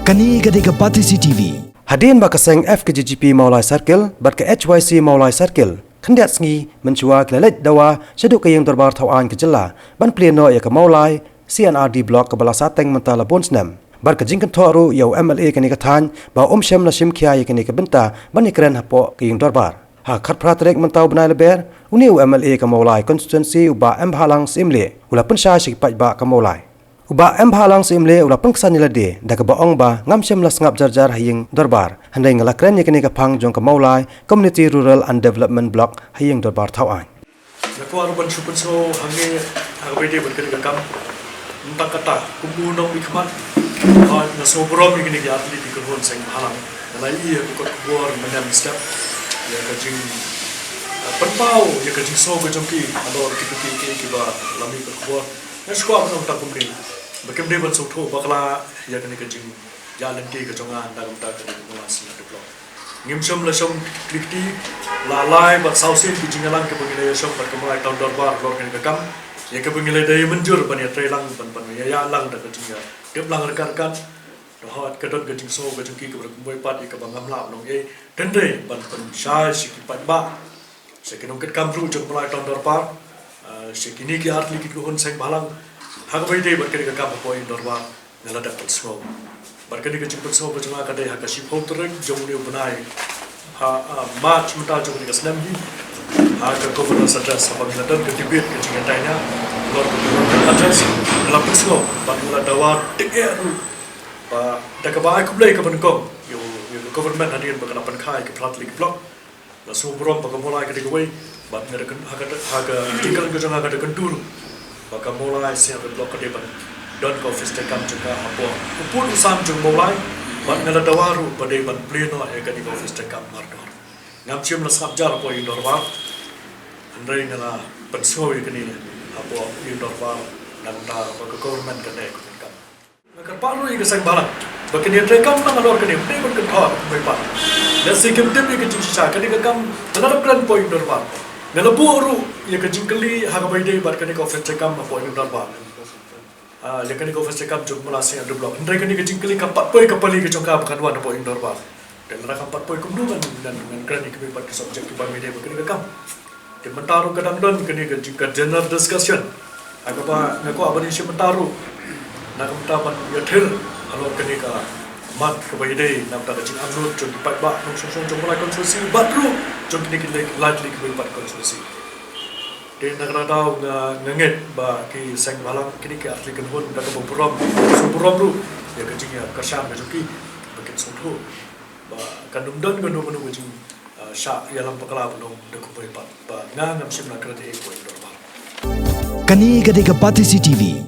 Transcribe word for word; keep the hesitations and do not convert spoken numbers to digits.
Kane ka dei ka Batesi T V. Hadien ba ka seng F K J G P Mawlai Circle bad ka H Y C Mawlai Circle khyndiat sngi mynshuwa ki la leit dawa shaduh ka ïing dorbar thaw aiñ ka jylla ban plie noh ïa ka Mawlai C and R D Block kaba la sateng mynta la bun snem. Bad ka jingkynthoh ruh ïa u M L A kane ka thaiñ ba um shym la shim khia ïa kane ka bynta ban ïakren hapoh ka ïing dorbar. Ha ka khatphra tarik mynta u bnai Lber, une u M L A ka Mawlai constituency u Bah M Bhalang Syiemlieh u la pynshai sha ki paidbah ka Mawlai. U Bah M Bhalang Syiemlieh u la pynksan ïa lade da kaba ong ba ngam shym la sngap jarjar ha ïing dorbar, hynrei nga la kren ïa kane ka phang jong ka Mawlai Community Rural and Development Block ha ïing dorbar thaw aiñ. Nga kwah ruh ban shu pynsngew hangne ha kaba ïadei bad kane ka kam. Mynta kata kum u nongmihkhmat, ah, nga sngewburom ïa kine ki artylli ki kynhun seng bhalang. Nga la ïohi ha ka kot khubor mynne mynstep ïa ka jing, ah, pynpaw ïa ka jingsngew ka jong ki halor kito ki, ki, kiba la mih ka khubor. Nga shu kwah ban ong tang kumne ba kim dei ban sngewthuh bakla ïa kane ka jingïaid lynti ka jong nga na ka bynta kane ka Mawlai C and R D Block. Ngim shym la shong kti kti, la lai bad saw sien ki jingïalang kiba ngi la ïashong bad ka Mawlai Town Dorbar halor kane ka kam. Ïa kaba ngi la dei mynjur ban ïatreilang ban, ban ïa, ïalang da ka jingïatiplang ryngkat ryngkat. Te hooid ka don ka jingsngew ka jong ki kaba kumwei pat ïa kaba ngam lah ban ong ei. Hynrei ban pynshai sha ki paidbah, sha ki nongkitkam ruh jong ka Mawlai Town Dorbar, ah, sha kine ki artylli ki kynhun seng bhalang ha kaba ïadei bad kane ka kam hapoh ïing dorbar, nga la dep pynsngew. Bad kane ka jingpynsngew ka jong nga ka dei ha ka shiphew tarik jong une u bnai, ha, ah, March mynta jong kane ka snem hi, ha ka Governor's Address, haba ngi la don ka debate, ka jingïataiñia halor ka Governor's Address, nga la pynsngew bad nga la dawa tyngeh ruh ba da kaba ai khublei kaba nyngkong ïa u, ïa u government hadien ba ka la pynkha ïa ki phra tylli ki block. La sngewburom ba ka Mawlai ka dei kawei, bad nga da kyn-, ha ka, ha ka jingkren ka jong nga nga da kyntu ruh ba ka Mawlai C and R D Block ka dei ban don ka office treikam jong ka hapoh u pud u sam jong Mawlai, bad nga la dawa ruh ba dei ban plie noh ïa kane ka office treikam mardor. Ngam shym la sngap jar hapoh ïing dorbar, hynrei nga la pynsngew ïa kane hapoh ïing dorbar, na ka bynta ba ka government kan ai ka jingkam. Nga kyrpad ruh ïa ka seng bhalang ba kin ïatreikam lang halor kane, ym dei ban kynthoh kumwei pat. Lehse kim tip ïa ka jingshisha kane ka kam, nga la dep kren hapoh ïing dorbar. Nga la buh ruh ïa ka jingkylli ha kaba ïadei bad kane ka office treikam hapoh ïing dorbar. Ah, ïa kane ka office treikam jong ka Mawlai C and R D Block. Hynrei kane ka jingkylli kam pat poi ka pali ka jong ka ba kan wan hapoh ïing dorbar. Te lada kam pat poi kumno ngan, ngan, ngan kren ïa kiwei pat ki subject kiba ïadei bad kane ka kam. Te mynta ruh ka dang don kane ka jing, ka general discussion. Ha kaba nga kwah ban ïashim bynta ruh na ka bynta ban ïathir halor kane ka mat kaba ïadei na ka bynta ka jingangnud jong ki paidbah nongshong shnong jong Mawlai constituency bad ruh jong kine ki lai, lai tylli kiwei pat constituency. Te na kata ka daw nga, nga ngeit ba ki seng bhalang kine ki artylli kynhun da kaba burom, sngewburom ruh ïa ka jingïakyrshan ka jong ki ba kin sngewthuh ba kan ym don kano kano ka jing, ah, shah ïalam bakla ban ong da kumwei pat ba nga ngam shym la kren ei ei hapoh ïing dorbar. Kane ka dei ka Batesi T V.